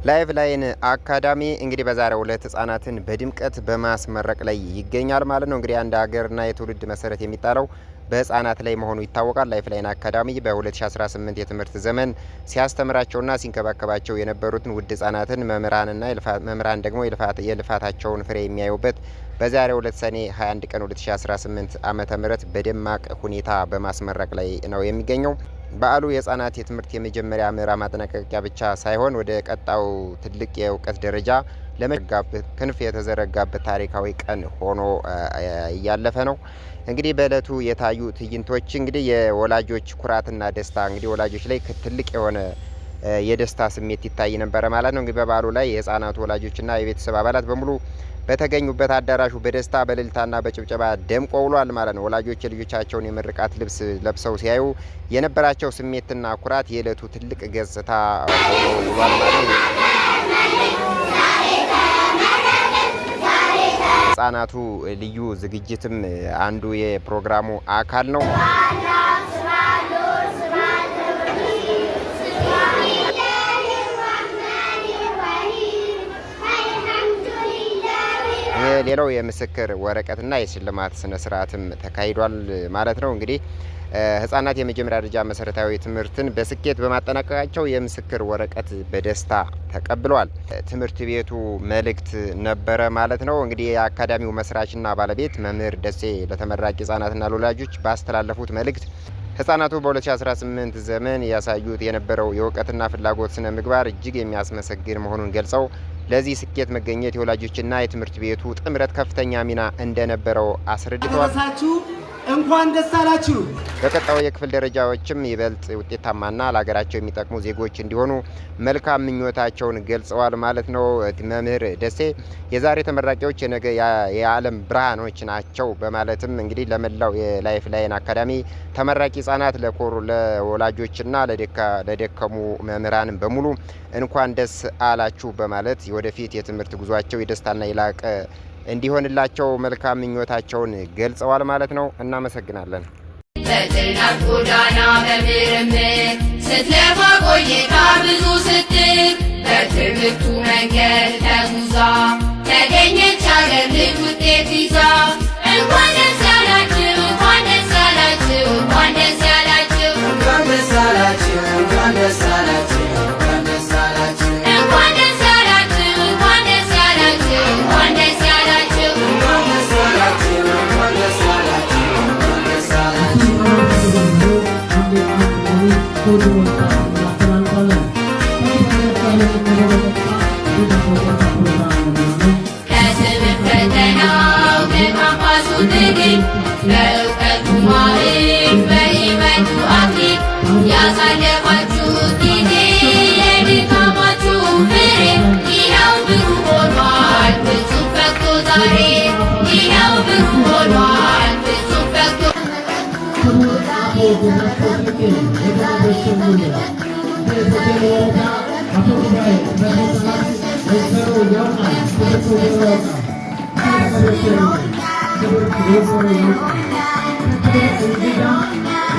ላይፍ ላይን አካዳሚ እንግዲህ በዛሬው ዕለት ህጻናትን በድምቀት በማስመረቅ ላይ ይገኛል ማለት ነው። እንግዲህ አንድ ሀገርና የትውልድ መሰረት የሚጣለው በህጻናት ላይ መሆኑ ይታወቃል። ላይፍ ላይን አካዳሚ በ2018 የትምህርት ዘመን ሲያስተምራቸውና ሲንከባከባቸው የነበሩትን ውድ ህጻናትን መምህራንና መምህራን ደግሞ የልፋታቸውን ፍሬ የሚያዩበት በዛሬው ዕለት ሰኔ 21 ቀን 2018 ዓ.ም በደማቅ ሁኔታ በማስመረቅ ላይ ነው የሚገኘው። በዓሉ የህጻናት የትምህርት የመጀመሪያ ምዕራፍ ማጠናቀቂያ ብቻ ሳይሆን ወደ ቀጣዩ ትልቅ የእውቀት ደረጃ ለመጋበት ክንፍ የተዘረጋበት ታሪካዊ ቀን ሆኖ እያለፈ ነው። እንግዲህ በእለቱ የታዩ ትዕይንቶች እንግዲህ የወላጆች ኩራትና ደስታ፣ እንግዲህ ወላጆች ላይ ትልቅ የሆነ የደስታ ስሜት ይታይ ነበረ ማለት ነው። እንግዲህ በበዓሉ ላይ የህጻናቱ ወላጆችና የቤተሰብ አባላት በሙሉ በተገኙበት አዳራሹ በደስታ፣ በእልልታና በጭብጨባ ደምቆ ውሏል ማለት ነው። ወላጆች የልጆቻቸውን የምርቃት ልብስ ለብሰው ሲያዩ የነበራቸው ስሜትና ኩራት የዕለቱ ትልቅ ገጽታ ሆኖ ውሏል ማለት ነው። ህጻናቱ ልዩ ዝግጅትም አንዱ የፕሮግራሙ አካል ነው። ሌላው የምስክር ወረቀትና የሽልማት ስነ ስርዓትም ተካሂዷል ማለት ነው። እንግዲህ ህጻናት የመጀመሪያ ደረጃ መሰረታዊ ትምህርትን በስኬት በማጠናቀቃቸው የምስክር ወረቀት በደስታ ተቀብለዋል። ትምህርት ቤቱ መልእክት ነበረ ማለት ነው። እንግዲህ የአካዳሚው መስራችና ባለቤት መምህር ደሴ ለተመራቂ ህጻናትና ለወላጆች ባስተላለፉት መልእክት ህጻናቱ በ2018 ዘመን ያሳዩት የነበረው የእውቀትና ፍላጎት ስነ ምግባር እጅግ የሚያስመሰግን መሆኑን ገልጸው ለዚህ ስኬት መገኘት የወላጆችና የትምህርት ቤቱ ጥምረት ከፍተኛ ሚና እንደነበረው አስረድተዋል። እንኳን ደስ አላችሁ። በቀጣዩ የክፍል ደረጃዎችም ይበልጥ ውጤታማና ለሀገራቸው የሚጠቅሙ ዜጎች እንዲሆኑ መልካም ምኞታቸውን ገልጸዋል ማለት ነው። መምህር ደሴ የዛሬ ተመራቂዎች የነገ የዓለም ብርሃኖች ናቸው በማለትም እንግዲህ ለመላው የላይፍ ላይን አካዳሚ ተመራቂ ህጻናት፣ ለኮሩ ለወላጆችና ለደከሙ መምህራንም በሙሉ እንኳን ደስ አላችሁ በማለት ወደፊት የትምህርት ጉዟቸው የደስታና የላቀ እንዲሆንላቸው መልካም ምኞታቸውን ገልጸዋል ማለት ነው። እናመሰግናለን። በጥናት ጎዳና በምርምር ስትለፋ ቆይታ ብዙ ስትል በትምህርቱ መንገድ ተጉዛ ተገኘች አገር ልጅ ውጤት ይዛ። እንኳን ደስ ያላችሁ፣ እንኳን ደስ ያላችሁ፣ እንኳን ደስ ያላችሁ፣ እንኳን ደስ አላችሁ፣ እንኳን ደስ አላችሁ፣ እንኳን ደስ አላችሁ፣ እንኳን ደስ ያላችሁ፣ እንኳን ደስ ያላችሁ፣ እንኳን ደስ ያላችሁ፣ እንኳን ደስ አላችሁ፣ እንኳን ደስ አላችሁ፣ እንኳን ደስ አላችሁ። ከትምህርት ፈተናው ከካምፓሱ ትግል በእውቀቱ ማዕድ በሕይወቱ አክሊል ያሳለፋችሁት ጊዜ የድካማችሁ ፍሬ ይኸው ብሩህ ሆኗል ፍጹም ፈክቶ ዛሬ፣ ይኸው ብሩህ ሆኗል ፍጹም ፈክቶ። ክቡር አቶ ጌታቸው ተኬ የከተማ የሆቴል ወረዳ አፈ ጉባኤ ጽሕፈት ቤት ኃላፊ ወይዘሮ ያውቃል፣ ክብርት ወይዘሮ ያውቃል፣ ክብርት ወይዘሮ ያውቃል፣ ክብር እንግዳ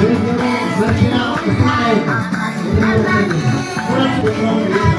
ወይዘሮ መርጊያ እስራኤል።